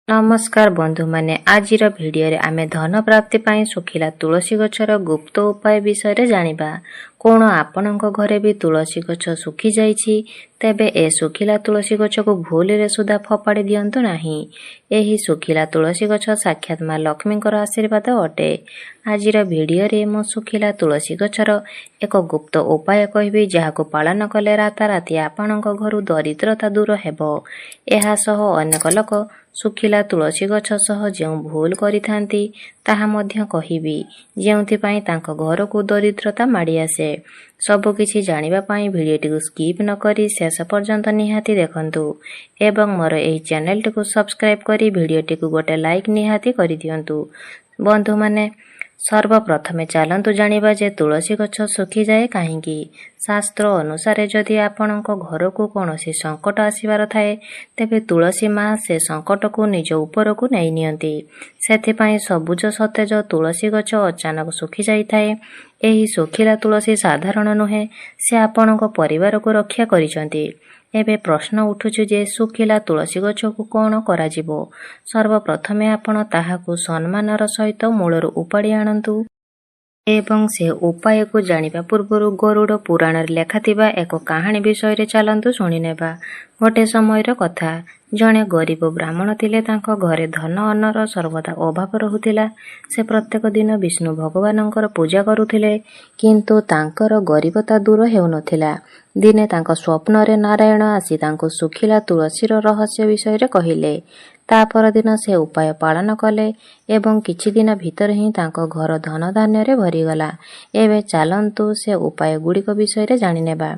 ନମସ୍କାର ବନ୍ଧୁମାନେ, ଆଜିର ଭିଡ଼ିଓରେ ଆମେ ଧନ ପ୍ରାପ୍ତି ପାଇଁ ଶୁଖିଲା ତୁଳସୀ ଗଛର ଗୁପ୍ତ ଉପାୟ ବିଷୟରେ ଜାଣିବା। କ'ଣ ଆପଣଙ୍କ ଘରେ ବି ତୁଳସୀ ଗଛ ଶୁଖିଯାଇଛି? ତେବେ ଏ ଶୁଖିଲା ତୁଳସୀ ଗଛକୁ ଭୁଲରେ ସୁଦ୍ଧା ଫୋପାଡ଼ି ଦିଅନ୍ତୁ ନାହିଁ। ଏହି ଶୁଖିଲା ତୁଳସୀ ଗଛ ସାକ୍ଷାତ ମା ଲକ୍ଷ୍ମୀଙ୍କର ଆଶୀର୍ବାଦ ଅଟେ। ଆଜିର ଭିଡ଼ିଓରେ ମୁଁ ଶୁଖିଲା ତୁଳସୀ ଗଛର ଏକ ଗୁପ୍ତ ଉପାୟ କହିବି, ଯାହାକୁ ପାଳନ କଲେ ରାତାରାତି ଆପଣଙ୍କ ଘରୁ ଦରିଦ୍ରତା ଦୂର ହେବ। ଏହା ସହ ଅନେକ ଲୋକ ଶୁଖିଲା ତୁଳସୀ ଗଛ ସହ ଯେଉଁ ଭୁଲ କରିଥାନ୍ତି, ତାହା ମଧ୍ୟ କହିବି, ଯେଉଁଥିପାଇଁ ତାଙ୍କ ଘରକୁ ଦରିଦ୍ରତା ମାଡ଼ି ଆସେ। ସବୁକିଛି ଜାଣିବା ପାଇଁ ଭିଡ଼ିଓଟିକୁ ସ୍କିପ୍ ନକରି ଶେଷ ପର୍ଯ୍ୟନ୍ତ ନିହାତି ଦେଖନ୍ତୁ ଏବଂ ମୋର ଏହି ଚ୍ୟାନେଲଟିକୁ ସବସ୍କ୍ରାଇବ୍ କରି ଭିଡ଼ିଓଟିକୁ ଗୋଟେ ଲାଇକ୍ ନିହାତି କରିଦିଅନ୍ତୁ। ବନ୍ଧୁମାନେ, ସର୍ବପ୍ରଥମେ ଚାଲନ୍ତୁ ଜାଣିବା ଯେ ତୁଳସୀ ଗଛ ଶୁଖିଯାଏ କାହିଁକି? ଶାସ୍ତ୍ର ଅନୁସାରେ ଯଦି ଆପଣଙ୍କ ଘରକୁ କୌଣସି ସଙ୍କଟ ଆସିବାର ଥାଏ, ତେବେ ତୁଳସୀ ମା ସେ ସଙ୍କଟକୁ ନିଜ ଉପରକୁ ନେଇ ନିଅନ୍ତି। ସେଥିପାଇଁ ସବୁଜ ସତେଜ ତୁଳସୀ ଗଛ ଅଚାନକ ଶୁଖିଯାଇଥାଏ। ଏହି ଶୁଖିଲା ତୁଳସୀ ସାଧାରଣ ନୁହେଁ, ସେ ଆପଣଙ୍କ ପରିବାରକୁ ରକ୍ଷା କରିଛନ୍ତି। ଏବେ ପ୍ରଶ୍ନ ଉଠୁଛି ଯେ ଶୁଖିଲା ତୁଳସୀ ଗଛକୁ କ'ଣ କରାଯିବ? ସର୍ବପ୍ରଥମେ ଆପଣ ତାହାକୁ ସମ୍ମାନର ସହିତ ମୂଳରୁ ଉପାଡ଼ି ଆଣନ୍ତୁ ଏବଂ ସେ ଉପାୟକୁ ଜାଣିବା ପୂର୍ବରୁ ଗରୁଡ଼ ପୁରାଣରେ ଲେଖାଥିବା ଏକ କାହାଣୀ ବିଷୟରେ ଚାଲନ୍ତୁ ଶୁଣିନେବା। ଗୋଟେ ସମୟର କଥା, ଜଣେ ଗରିବ ବ୍ରାହ୍ମଣ ଥିଲେ। ତାଙ୍କ ଘରେ ଧନ ଅନ୍ନର ସର୍ବଦା ଅଭାବ ରହୁଥିଲା। ସେ ପ୍ରତ୍ୟେକ ଦିନ ବିଷ୍ଣୁ ଭଗବାନଙ୍କର ପୂଜା କରୁଥିଲେ, କିନ୍ତୁ ତାଙ୍କର ଗରିବତା ଦୂର ହେଉନଥିଲା। ଦିନେ ତାଙ୍କ ସ୍ୱପ୍ନରେ ନାରାୟଣ ଆସି ତାଙ୍କୁ ଶୁଖିଲା ତୁଳସୀର ରହସ୍ୟ ବିଷୟରେ କହିଲେ। ତା ପରଦିନ ସେ ଉପାୟ ପାଳନ କଲେ ଏବଂ କିଛି ଦିନ ଭିତରେ ହିଁ ତାଙ୍କ ଘର ଧନଧାନ୍ୟରେ ଭରିଗଲା। ଏବେ ଚାଲନ୍ତୁ ସେ ଉପାୟ ଗୁଡ଼ିକ ବିଷୟରେ ଜାଣିନେବା।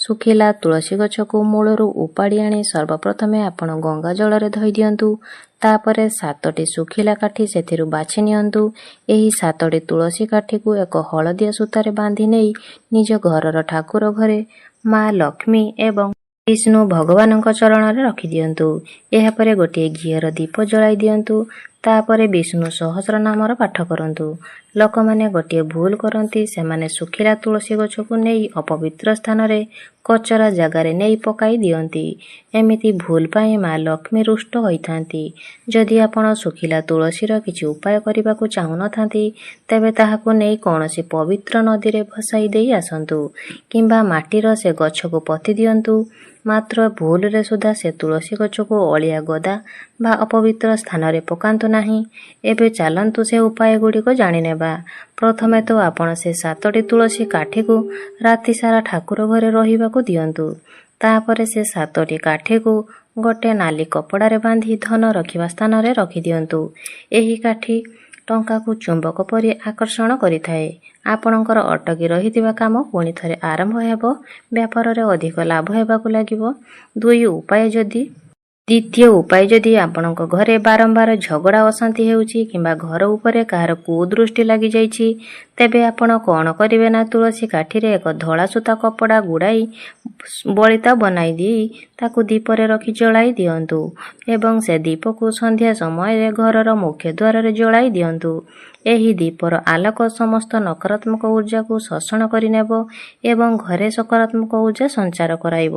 ଶୁଖିଲା ତୁଳସୀ ଗଛକୁ ମୂଳରୁ ଉପାଡ଼ି ଆଣି ସର୍ବପ୍ରଥମେ ଆପଣ ଗଙ୍ଗା ଜଳରେ ଧୋଇ ଦିଅନ୍ତୁ। ତାପରେ ସାତଟି ଶୁଖିଲା କାଠି ସେଥିରୁ ବାଛି ନିଅନ୍ତୁ। ଏହି ସାତଟି ତୁଳସୀ କାଠିକୁ ଏକ ହଳଦିଆ ସୂତାରେ ବାନ୍ଧି ନେଇ ନିଜ ଘରର ଠାକୁର ଘରେ ମା ଲକ୍ଷ୍ମୀ ଏବଂ ବିଷ୍ଣୁ ଭଗବାନଙ୍କ ଚରଣରେ ରଖିଦିଅନ୍ତୁ। ଏହାପରେ ଗୋଟିଏ ଘିଅର ଦୀପ ଜଳାଇ ଦିଅନ୍ତୁ। ତାପରେ ବିଷ୍ଣୁ ସହସ୍ର ନାମର ପାଠ କରନ୍ତୁ। ଲୋକମାନେ ଗୋଟିଏ ଭୁଲ କରନ୍ତି। ସେମାନେ ଶୁଖିଲା ତୁଳସୀ ଗଛକୁ ନେଇ ଅପବିତ୍ର ସ୍ଥାନରେ, କଚରା ଜାଗାରେ ନେଇ ପକାଇ ଦିଅନ୍ତି। ଏମିତି ଭୁଲ ପାଇଁ ମା ଲକ୍ଷ୍ମୀ ରୁଷ୍ଟ ହୋଇଥାନ୍ତି। ଯଦି ଆପଣ ଶୁଖିଲା ତୁଳସୀର କିଛି ଉପାୟ କରିବାକୁ ଚାହୁଁନଥାନ୍ତି, ତେବେ ତାହାକୁ ନେଇ କୌଣସି ପବିତ୍ର ନଦୀରେ ଭସାଇ ଦେଇ ଆସନ୍ତୁ କିମ୍ବା ମାଟିର ସେ ଗଛକୁ ପୋତି ଦିଅନ୍ତୁ। ମାତ୍ର ଭୁଲରେ ସୁଦ୍ଧା ସେ ତୁଳସୀ ଗଛକୁ ଅଳିଆ ଗଦା ବା ଅପବିତ୍ର ସ୍ଥାନରେ ପକାନ୍ତୁ ନାହିଁ। ଏବେ ଚାଲନ୍ତୁ ସେ ଉପାୟ ଗୁଡ଼ିକ ଜାଣିନେବା। ପ୍ରଥମେ ତ ଆପଣ ସେ ସାତଟି ତୁଳସୀ କାଠିକୁ ରାତିସାରା ଠାକୁର ଘରେ ରହିବାକୁ ଦିଅନ୍ତୁ। ତାପରେ ସେ ସାତଟି କାଠିକୁ ଗୋଟେ ନାଲି କପଡ଼ାରେ ବାନ୍ଧି ଧନ ରଖିବା ସ୍ଥାନରେ ରଖିଦିଅନ୍ତୁ। ଏହି କାଠି ଟଙ୍କାକୁ ଚୁମ୍ବକ ପରି ଆକର୍ଷଣ କରିଥାଏ। ଆପଣଙ୍କର ଅଟକି ରହିଥିବା କାମ ପୁଣି ଥରେ ଆରମ୍ଭ ହେବ, ବ୍ୟାପାରରେ ଅଧିକ ଲାଭ ହେବାକୁ ଲାଗିବ। ଦୁଇ ଉପାୟ ଯଦି ଦ୍ୱିତୀୟ ଉପାୟ, ଯଦି ଆପଣଙ୍କ ଘରେ ବାରମ୍ବାର ଝଗଡ଼ା ଅଶାନ୍ତି ହେଉଛି କିମ୍ବା ଘର ଉପରେ କାହାର କୁଦୃଷ୍ଟି ଲାଗିଯାଇଛି, ତେବେ ଆପଣ କ'ଣ କରିବେ ନା ତୁଳସୀ କାଠିରେ ଏକ ଧଳା ସୂତା କପଡ଼ା ଗୁଡ଼ାଇ ବଳିତା ବନାଇ ଦେଇ ତାକୁ ଦୀପରେ ରଖି ଜଳାଇ ଦିଅନ୍ତୁ ଏବଂ ସେ ଦୀପକୁ ସନ୍ଧ୍ୟା ସମୟରେ ଘରର ମୁଖ୍ୟ ଦ୍ୱାରରେ ଜଳାଇ ଦିଅନ୍ତୁ। ଏହି ଦୀପର ଆଲୋକ ସମସ୍ତ ନକାରାତ୍ମକ ଉର୍ଜାକୁ ଶୋଷଣ କରିନେବ ଏବଂ ଘରେ ସକାରାତ୍ମକ ଉର୍ଜା ସଞ୍ଚାର କରାଇବ।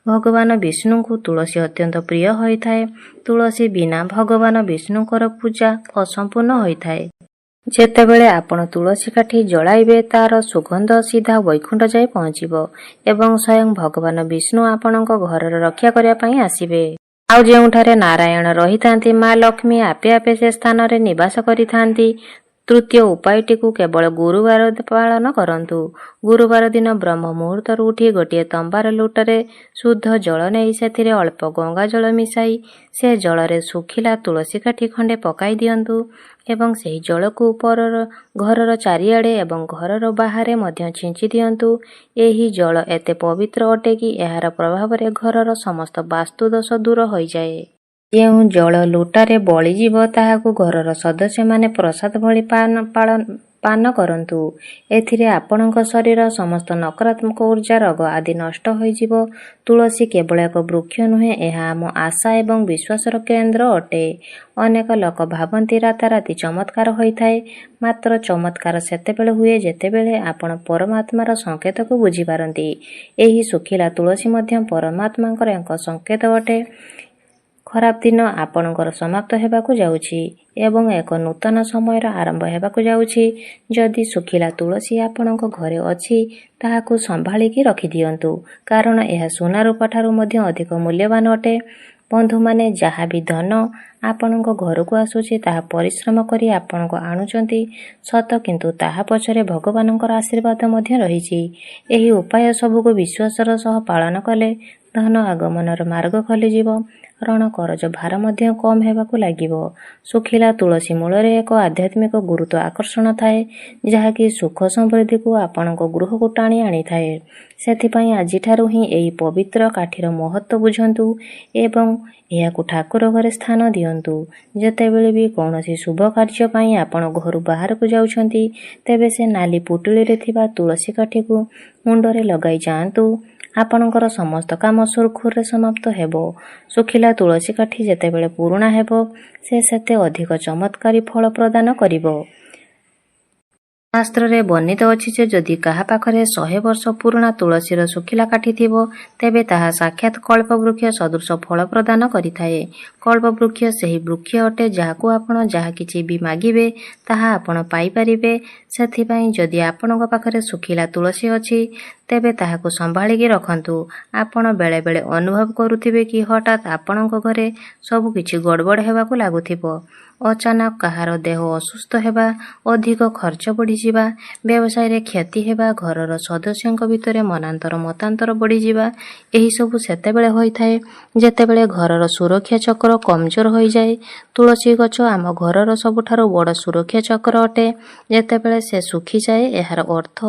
ଭଗବାନ ବିଷ୍ଣୁଙ୍କୁ ତୁଳସୀ ଅତ୍ୟନ୍ତ ପ୍ରିୟ ହୋଇଥାଏ। ତୁଳସୀ ବିନା ଭଗବାନ ବିଷ୍ଣୁଙ୍କର ପୂଜା ଅସମ୍ପୂର୍ଣ୍ଣ ହୋଇଥାଏ। ଯେତେବେଳେ ଆପଣ ତୁଳସୀ କାଠି ଜଳାଇବେ, ତାର ସୁଗନ୍ଧ ସିଧା ବୈକୁଣ୍ଠ ଯାଏ ପହଞ୍ଚିବ ଏବଂ ସ୍ୱୟଂ ଭଗବାନ ବିଷ୍ଣୁ ଆପଣଙ୍କ ଘରର ରକ୍ଷା କରିବା ପାଇଁ ଆସିବେ। ଆଉ ଯେଉଁଠାରେ ନାରାୟଣ ରହିଥାନ୍ତି, ମା ଲକ୍ଷ୍ମୀ ଆପେ ଆପେ ସେ ସ୍ଥାନରେ ନିବାସ କରିଥାନ୍ତି। ତୃତୀୟ ଉପାୟଟିକୁ କେବଳ ଗୁରୁବାର ପାଳନ କରନ୍ତୁ। ଗୁରୁବାର ଦିନ ବ୍ରହ୍ମ ମୁହୂର୍ତ୍ତରୁ ଉଠି ଗୋଟିଏ ତମ୍ବାର ଲୋଟାରେ ଶୁଦ୍ଧ ଜଳ ନେଇ ସେଥିରେ ଅଳ୍ପ ଗଙ୍ଗା ଜଳ ମିଶାଇ ସେ ଜଳରେ ଶୁଖିଲା ତୁଳସୀ କାଠି ଖଣ୍ଡେ ପକାଇ ଦିଅନ୍ତୁ ଏବଂ ସେହି ଜଳକୁ ପରର ଘରର ଚାରିଆଡ଼େ ଏବଂ ଘରର ବାହାରେ ମଧ୍ୟ ଛିଞ୍ଚି ଦିଅନ୍ତୁ। ଏହି ଜଳ ଏତେ ପବିତ୍ର ଅଟେ କି ଏହାର ପ୍ରଭାବରେ ଘରର ସମସ୍ତ ବାସ୍ତୁ ଦୋଷ ଦୂର ହୋଇଯାଏ। ଯେଉଁ ଜଳ ଲୋଟାରେ ବଳିଯିବ, ତାହାକୁ ଘରର ସଦସ୍ୟମାନେ ପ୍ରସାଦ ଭଳି ପାନ କରନ୍ତୁ। ଏଥିରେ ଆପଣଙ୍କ ଶରୀର ସମସ୍ତ ନକାରାତ୍ମକ ଉର୍ଜା, ରୋଗ ଆଦି ନଷ୍ଟ ହୋଇଯିବ। ତୁଳସୀ କେବଳ ଏକ ବୃକ୍ଷ ନୁହେଁ, ଏହା ଆମ ଆଶା ଏବଂ ବିଶ୍ୱାସର କେନ୍ଦ୍ର ଅଟେ। ଅନେକ ଲୋକ ଭାବନ୍ତି ରାତାରାତି ଚମତ୍କାର ହୋଇଥାଏ। ମାତ୍ର ଚମତ୍କାର ସେତେବେଳେ ହୁଏ, ଯେତେବେଳେ ଆପଣ ପରମାତ୍ମାର ସଂକେତକୁ ବୁଝିପାରନ୍ତି। ଏହି ଶୁଖିଲା ତୁଳସୀ ମଧ୍ୟ ପରମାତ୍ମାଙ୍କର ଏକ ସଂକେତ ଅଟେ। ଖରାପ ଦିନ ଆପଣଙ୍କର ସମାପ୍ତ ହେବାକୁ ଯାଉଛି ଏବଂ ଏକ ନୂତନ ସମୟର ଆରମ୍ଭ ହେବାକୁ ଯାଉଛି। ଯଦି ଶୁଖିଲା ତୁଳସୀ ଆପଣଙ୍କ ଘରେ ଅଛି, ତାହାକୁ ସମ୍ଭାଳିକି ରଖିଦିଅନ୍ତୁ, କାରଣ ଏହା ସୁନା ରୂପା ଠାରୁ ମଧ୍ୟ ଅଧିକ ମୂଲ୍ୟବାନ ଅଟେ। ବନ୍ଧୁମାନେ, ଯାହା ବି ଧନ ଆପଣଙ୍କ ଘରକୁ ଆସୁଛି, ତାହା ପରିଶ୍ରମ କରି ଆପଣଙ୍କ ଆଣୁଛନ୍ତି ସତ, କିନ୍ତୁ ତାହା ପଛରେ ଭଗବାନଙ୍କର ଆଶୀର୍ବାଦ ମଧ୍ୟ ରହିଛି। ଏହି ଉପାୟ ସବୁକୁ ବିଶ୍ୱାସର ସହ ପାଳନ କଲେ ଧନ ଆଗମନର ମାର୍ଗ ଖୋଲିଯିବ, ଋଣ କରଜ ଭାର ମଧ୍ୟ କମ୍ ହେବାକୁ ଲାଗିବ। ଶୁଖିଲା ତୁଳସୀ ମୂଳରେ ଏକ ଆଧ୍ୟାତ୍ମିକ ଗୁରୁତ୍ୱ ଆକର୍ଷଣ ଥାଏ, ଯାହାକି ସୁଖ ସମୃଦ୍ଧିକୁ ଆପଣଙ୍କ ଗୃହକୁ ଟାଣି ଆଣିଥାଏ। ସେଥିପାଇଁ ଆଜିଠାରୁ ହିଁ ଏହି ପବିତ୍ର କାଠିର ମହତ୍ତ୍ୱ ବୁଝନ୍ତୁ ଏବଂ ଏହାକୁ ଠାକୁର ଘରେ ସ୍ଥାନ ଦିଅନ୍ତୁ। ଯେତେବେଳେ ବି କୌଣସି ଶୁଭ କାର୍ଯ୍ୟ ପାଇଁ ଆପଣ ଘରୁ ବାହାରକୁ ଯାଉଛନ୍ତି, ତେବେ ସେ ନାଲି ପୁଟୁଳିରେ ଥିବା ତୁଳସୀ କାଠିକୁ ମୁଣ୍ଡରେ ଲଗାଇ ଯାଆନ୍ତୁ। ଆପଣଙ୍କର ସମସ୍ତ କାମ ସୁରୁଖୁରୁରେ ସମାପ୍ତ ହେବ। ଶୁଖିଲା ତୁଳସୀ କାଠି ଯେତେବେଳେ ପୁରୁଣା ହେବ, ସେ ସେତେ ଅଧିକ ଚମତ୍କାରୀ ଫଳ ପ୍ରଦାନ କରିବ। ଶାସ୍ତ୍ରରେ ବର୍ଣ୍ଣିତ ଅଛି ଯେ ଯଦି କାହା ପାଖରେ 100 ବର୍ଷ ପୁରୁଣା ତୁଳସୀର ଶୁଖିଲା କାଠି ଥିବ, ତେବେ ତାହା ସାକ୍ଷାତ କଳ୍ପବୃକ୍ଷ ସଦୃଶ ଫଳ ପ୍ରଦାନ କରିଥାଏ। କଳ୍ପବୃକ୍ଷ ସେହି ବୃକ୍ଷ ଅଟେ, ଯାହାକୁ ଆପଣ ଯାହା କିଛି ବି ମାଗିବେ ତାହା ଆପଣ ପାଇପାରିବେ। ସେଥିପାଇଁ ଯଦି ଆପଣଙ୍କ ପାଖରେ ଶୁଖିଲା ତୁଳସୀ ଅଛି, ତେବେ ତାହାକୁ ସମ୍ଭାଳିକି ରଖନ୍ତୁ। ଆପଣ ବେଳେବେଳେ ଅନୁଭବ କରୁଥିବେ କି ହଠାତ୍ ଆପଣଙ୍କ ଘରେ ସବୁ କିଛି ଗଡ଼ବଡ଼ ହେବାକୁ ଲାଗୁଥିବ। ଅଚାନକ କାହାର ଦେହ ଅସୁସ୍ଥ ହେବା, ଅଧିକ ଖର୍ଚ୍ଚ ବଢ଼ିଯିବା, ବ୍ୟବସାୟରେ କ୍ଷତି ହେବା, ଘରର ସଦସ୍ୟଙ୍କ ଭିତରେ ମନାନ୍ତର ମତାନ୍ତର ବଢ଼ିଯିବା, ଏହିସବୁ ସେତେବେଳେ ହୋଇଥାଏ ଯେତେବେଳେ ଘରର ସୁରକ୍ଷା ଚକ୍ର କମଜୋର ହୋଇଯାଏ। ତୁଳସୀ ଗଛ ଆମ ଘରର ସବୁଠାରୁ ବଡ଼ ସୁରକ୍ଷା ଚକ୍ର ଅଟେ। ଯେତେବେଳେ ସେ ଶୁଖିଯାଏ, ଏହାର ଅର୍ଥ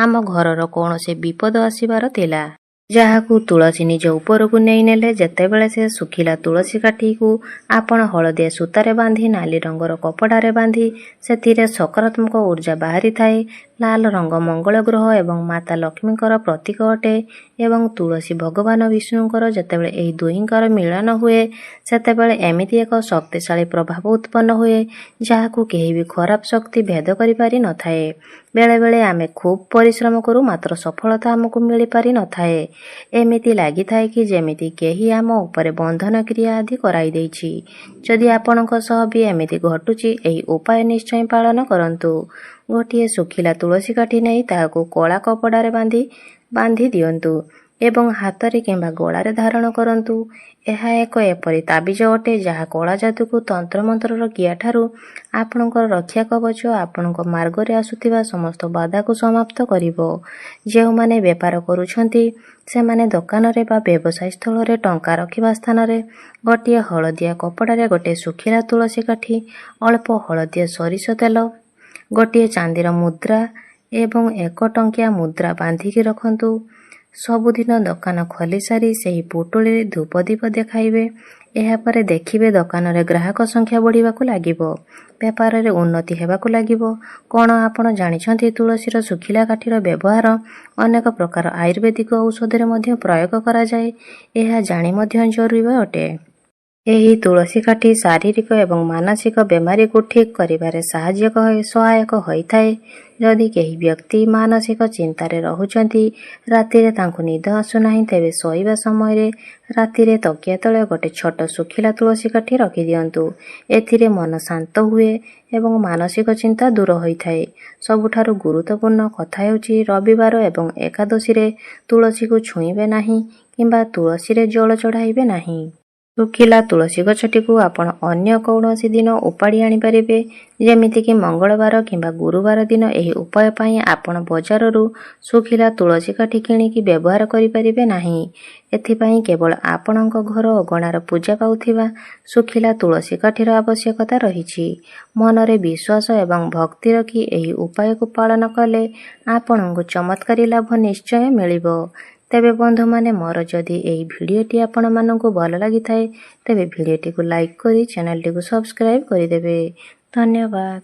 ଆମ ଘରର କୌଣସି ବିପଦ ଆସିବାର ଥିଲା, ଯାହାକୁ ତୁଳସୀ ନିଜ ଉପରକୁ ନେଇନେଲେ। ଯେତେବେଳେ ସେ ଶୁଖିଲା ତୁଳସୀ କାଠିକୁ ଆପଣ ହଳଦିଆ ସୂତାରେ ବାନ୍ଧି, ନାଲି ରଙ୍ଗର କପଡ଼ାରେ ବାନ୍ଧି, ସେଥିରେ ସକାରାତ୍ମକ ଉର୍ଜା ବାହାରିଥାଏ। ଲାଲ ରଙ୍ଗ ମଙ୍ଗଳ ଗ୍ରହ ଏବଂ ମାତା ଲକ୍ଷ୍ମୀଙ୍କର ପ୍ରତୀକ ଅଟେ ଏବଂ ତୁଳସୀ ଭଗବାନ ବିଷ୍ଣୁଙ୍କର। ଯେତେବେଳେ ଏହି ଦୁହିଁଙ୍କର ମିଳନ ହୁଏ, ସେତେବେଳେ ଏମିତି ଏକ ଶକ୍ତିଶାଳୀ ପ୍ରଭାବ ଉତ୍ପନ୍ନ ହୁଏ, ଯାହାକୁ କେହି ବି ଖରାପ ଶକ୍ତି ଭେଦ କରିପାରି ନଥାଏ। ବେଳେବେଳେ ଆମେ ଖୁବ୍ ପରିଶ୍ରମ କରୁ, ମାତ୍ର ସଫଳତା ଆମକୁ ମିଳିପାରି ନଥାଏ। ଏମିତି ଲାଗିଥାଏ କି ଯେମିତି କେହି ଆମ ଉପରେ ବନ୍ଧନ କ୍ରିୟା ଆଦି କରାଇ ଦେଇଛି। ଯଦି ଆପଣଙ୍କ ସହ ବି ଏମିତି ଘଟୁଛି, ଏହି ଉପାୟ ନିଶ୍ଚୟ ପାଳନ କରନ୍ତୁ। ଗୋଟିଏ ଶୁଖିଲା ତୁଳସୀ କାଠି ନେଇ ତାହାକୁ କଳା କପଡ଼ାରେ ବାନ୍ଧି ବାନ୍ଧି ଦିଅନ୍ତୁ ଏବଂ ହାତରେ କିମ୍ବା ଗଳାରେ ଧାରଣ କରନ୍ତୁ। ଏହା ଏକ ଏପରି ତାବିଜ ଅଟେ, ଯାହା କଳା ଯାଦୁକୁ ତନ୍ତ୍ରମନ୍ତ୍ରର କ୍ରିୟାଠାରୁ ଆପଣଙ୍କର ରକ୍ଷା କବଚ, ଆପଣଙ୍କ ମାର୍ଗରେ ଆସୁଥିବା ସମସ୍ତ ବାଧାକୁ ସମାପ୍ତ କରିବ। ଯେଉଁମାନେ ବେପାର କରୁଛନ୍ତି, ସେମାନେ ଦୋକାନରେ ବା ବ୍ୟବସାୟ ସ୍ଥଳରେ ଟଙ୍କା ରଖିବା ସ୍ଥାନରେ ଗୋଟିଏ ହଳଦିଆ କପଡ଼ାରେ ଗୋଟିଏ ଶୁଖିଲା ତୁଳସୀ କାଠି, ଅଳ୍ପ ହଳଦିଆ ସୋରିଷ ତେଲ, ଗୋଟିଏ ଚାନ୍ଦିର ମୁଦ୍ରା ଏବଂ 1 ଟଙ୍କିଆ ମୁଦ୍ରା ବାନ୍ଧିକି ରଖନ୍ତୁ। ସବୁଦିନ ଦୋକାନ ଖୋଲି ସାରି ସେହି ପୁଟୁଳିରେ ଧୂପ ଦୀପ ଦେଖାଇବେ। ଏହାପରେ ଦେଖିବେ ଦୋକାନରେ ଗ୍ରାହକ ସଂଖ୍ୟା ବଢ଼ିବାକୁ ଲାଗିବ, ବେପାରରେ ଉନ୍ନତି ହେବାକୁ ଲାଗିବ। କ'ଣ ଆପଣ ଜାଣିଛନ୍ତି, ତୁଳସୀର ଶୁଖିଲା କାଠିର ବ୍ୟବହାର ଅନେକ ପ୍ରକାର ଆୟୁର୍ବେଦିକ ଔଷଧରେ ମଧ୍ୟ ପ୍ରୟୋଗ କରାଯାଏ? ଏହା ଜାଣି ମଧ୍ୟ ଜରୁରୀ ଅଟେ। ଏହି ତୁଳସୀ କାଠି ଶାରୀରିକ ଏବଂ ମାନସିକ ବେମାରୀକୁ ଠିକ୍ କରିବାରେ ସାହାଯ୍ୟ ସହାୟକ ହୋଇଥାଏ। ଯଦି କେହି ବ୍ୟକ୍ତି ମାନସିକ ଚିନ୍ତାରେ ରହୁଛନ୍ତି, ରାତିରେ ତାଙ୍କୁ ନିଦ ଆସୁନାହିଁ, ତେବେ ଶୋଇବା ସମୟରେ ରାତିରେ ତକିଆ ତଳେ ଗୋଟେ ଛୋଟ ଶୁଖିଲା ତୁଳସୀ କାଠି ରଖିଦିଅନ୍ତୁ। ଏଥିରେ ମନ ଶାନ୍ତ ହୁଏ ଏବଂ ମାନସିକ ଚିନ୍ତା ଦୂର ହୋଇଥାଏ। ସବୁଠାରୁ ଗୁରୁତ୍ୱପୂର୍ଣ୍ଣ କଥା ହେଉଛି, ରବିବାର ଏବଂ ଏକାଦଶୀରେ ତୁଳସୀକୁ ଛୁଇଁବେ ନାହିଁ କିମ୍ବା ତୁଳସୀରେ ଜଳ ଚଢ଼ାଇବେ ନାହିଁ। ଶୁଖିଲା ତୁଳସୀ ଗଛଟିକୁ ଆପଣ ଅନ୍ୟ କୌଣସି ଦିନ ଉପାଡ଼ି ଆଣିପାରିବେ, ଯେମିତିକି ମଙ୍ଗଳବାର କିମ୍ବା ଗୁରୁବାର ଦିନ। ଏହି ଉପାୟ ପାଇଁ ଆପଣ ବଜାରରୁ ଶୁଖିଲା ତୁଳସୀ କାଠି କିଣିକି ବ୍ୟବହାର କରିପାରିବେ ନାହିଁ। ଏଥିପାଇଁ କେବଳ ଆପଣଙ୍କ ଘର ଅଗଣାର ପୂଜା ପାଉଥିବା ଶୁଖିଲା ତୁଳସୀ କାଠିର ଆବଶ୍ୟକତା ରହିଛି। ମନରେ ବିଶ୍ୱାସ ଏବଂ ଭକ୍ତି ରଖି ଏହି ଉପାୟକୁ ପାଳନ କଲେ ଆପଣଙ୍କୁ ଚମତ୍କାରୀ ଲାଭ ନିଶ୍ଚୟ ମିଳିବ। ତେବେ ବନ୍ଧୁମାନେ, ମୋର ଯଦି ଏହି ଭିଡ଼ିଓଟି ଆପଣମାନଙ୍କୁ ଭଲ ଲାଗିଥାଏ, ତେବେ ଭିଡ଼ିଓଟିକୁ ଲାଇକ୍ କରି ଚ୍ୟାନେଲଟିକୁ ସବସ୍କ୍ରାଇବ୍ କରିଦେବେ। ଧନ୍ୟବାଦ।